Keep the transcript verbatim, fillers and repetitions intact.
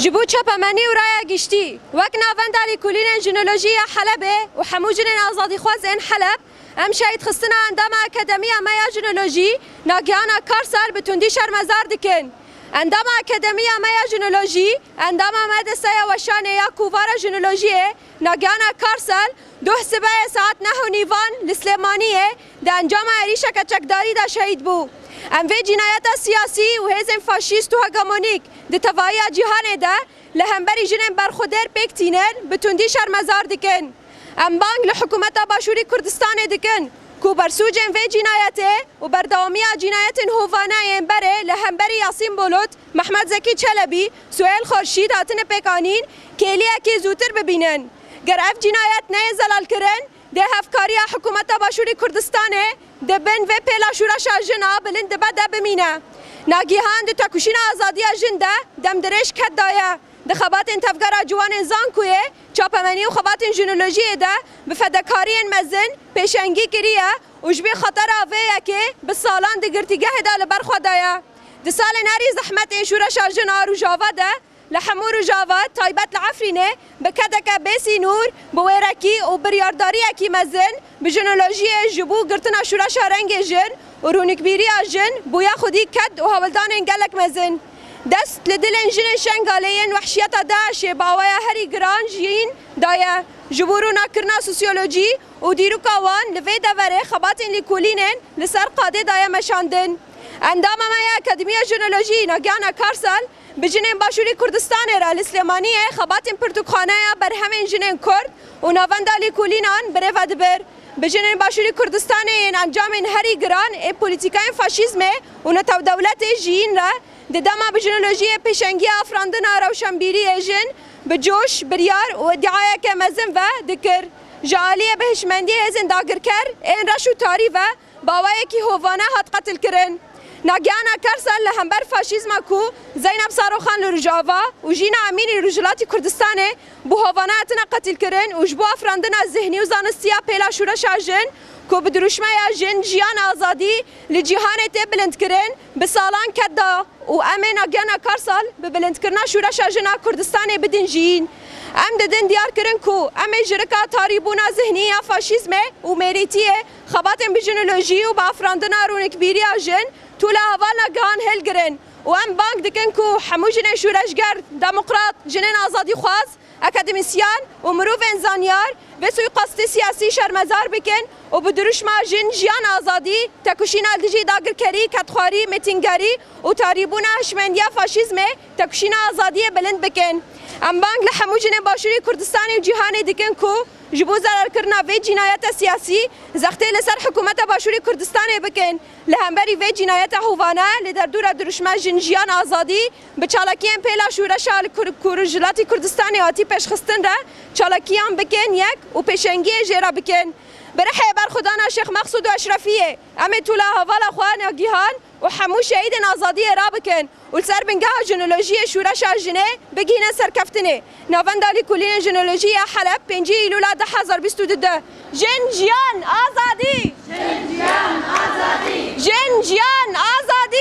Ji bo çapemenî û raya giştî, wek Navenda Lêkolînên Jinolojî ya Helebê û hemû jinên azadîxwazên Heleb, em şahîdxistina endama Akademiya me ya Jinolojî, Nagihana Karsel, bi tundî şermezar dikin. Endama Akademiya me ya Jinolojî, endama me Desteya Weşanê ya Kovara Jinolojiyê, Nagihana Karsel, doh sibehê saet neh û nîvan li Silêmaniyê di encama êrîşeke çekdarî de şehîd bû. Em vê cînayeta siyasî û hêzên faşîst û hegemonîk di tevahiya cîhanê de li hemberî jinên berxwedêr pêk tînin, bi tundî şermezar dikin. Em bang li hikûmeta Başûrî Kurdistanê dikin ku bersûcên vê cînayetê û berdewamiya cînayetên hovane yên berê li hemberî Yasîn Bolot, Mehmet Zekî Çelebî, Suheyl Xurşîd hatine pêkanîn, kêliyekî zûtir bibînin. Ger ev cînayet neyê zelalkirin, dê hevkariya hikûmeta Başûrî Kurdistanê di bin vê pêla şûreşa jin a bilind dibe de bimîne. Nagihan di têkoşîna azadiya jin de demdirêj ked daye. Di xebatên Tevgera Ciwanên Zankuyê, çapemenî û xebatên jinolojiyê de bi fedekariyên mezin pêşengî kiriye û ji bo xetera vê yekê bi salan di girtîgehê de li ber xwe daye. Di salên herî zehmet ên şûreşa jin a Rojava de, li hemû Rojava, taybet li Efrînê, bi kedeke bê sînor, bi wêrekî û biryardariyekî mezin bi jinolojiyê ji bo girtina şûreşa rengê jin û rûnikbîriya jin bûye xwedî ked û hewldanên gelek mezin. Dest li dilên jinên Şengalê yên wehşiyeta DAIŞ'ê bi awaya herî giran jiyîn daye. Ji bo rûnakirina sosyolojî û dîroka wan li vê deverê xebatên lêkolînên li ser qadê daye meşandin. Endama me ya Akademiya Jinolojî Nagihana Karsel bi jinên Başûrî Kurdistanê re li Silêmaniyê xebatên pirtûkxaneya berhemên jinên Kurd û Navenda Lêkolînan birêve dibir. Bi jinên Başûrî Kurdistanê yên encamên herî giran ê polîtîkayên faşîzmê û netewdewletê jiyîn re di dema bi jinolojiyê pêşengiya afirandina rewşenbîriyê jin bi coş, biryar û îdiayeke mezin ve dikir. Ji aliyê bi hişmendiyê hêzên dagirker ên reş û tarî ve bi awayekî hovane hat qetilkirin. Nagihana Karsel li hember faşîzma ku Zeynep Saroxan li Rojava û Jîna Emînî li Rojhilatî Kurdistanê bi hovane hatine qetilkirin û ji bo afirandina zihnî û zanistiya pêla şûreşa jin ku bi dirûşmeya Jin, Jiyan, Azadî li cîhanê tê bilindkirin, bi salan ked da û em ê Nagihana Karsel bi bilindkirina şûreşa jin a Kurdistanê bidin jiyîn. Em didin diyar kirin ku em ê ji rika tarîbûna zihnî ya faşîzmê û mêrîtiyê, xebatên bi jinolojî û bi afirandina rûnikbîriya jin tûla heval Nagihan hilgirin û em bang dikin ku hemû jinên şûreşger, demokrat, jinên azadîxwaz, akademîsyen û mirovên zanyar vê suîqastê siyasî şermezar bikin û bi dirûşma Jin, Jiyan, Azadî, têkoşîna li dijî dagirkerî, kedxwarî, mêtîngerî û tarîbûna hişmendiya faşîzmê têkoşîna azadiyê bilind bikin. Em bang li hemû jinên Başûrê Kurdistanê û cîhanê dikin ku ji bo zelalkirina vê cînayeta siyasî zextê li ser hikûmeta Başûrê Kurdistanê bikin. Li hemberî vê cînayeta hovane li derdora dirûşma Jin, Jiyan, Azadî bi çalakiyên pêla şûreşa li Kur-, Kur-, Rojhilatî Kurdistanê hatî pêşxistin re çalakiyan bikin yek û pêşengiyê jê re bikin. Bi rihê berxwedana Şêx Mexsûd û Eşrefiyê em ê tûla hevala xwe Nagihan û hemû şehîdên azadiyê rabikin û li ser bingeha jinolojiyê şûreşa jinê bigihînin serkeftinê. Navenda Lêkolînên Jinolojî ya Heleb, pêncî Îlûla du hezar bîst û du. Jin, jiyan, azadî! Jin, jiyan, azadî! Jin, jiyan, azadî!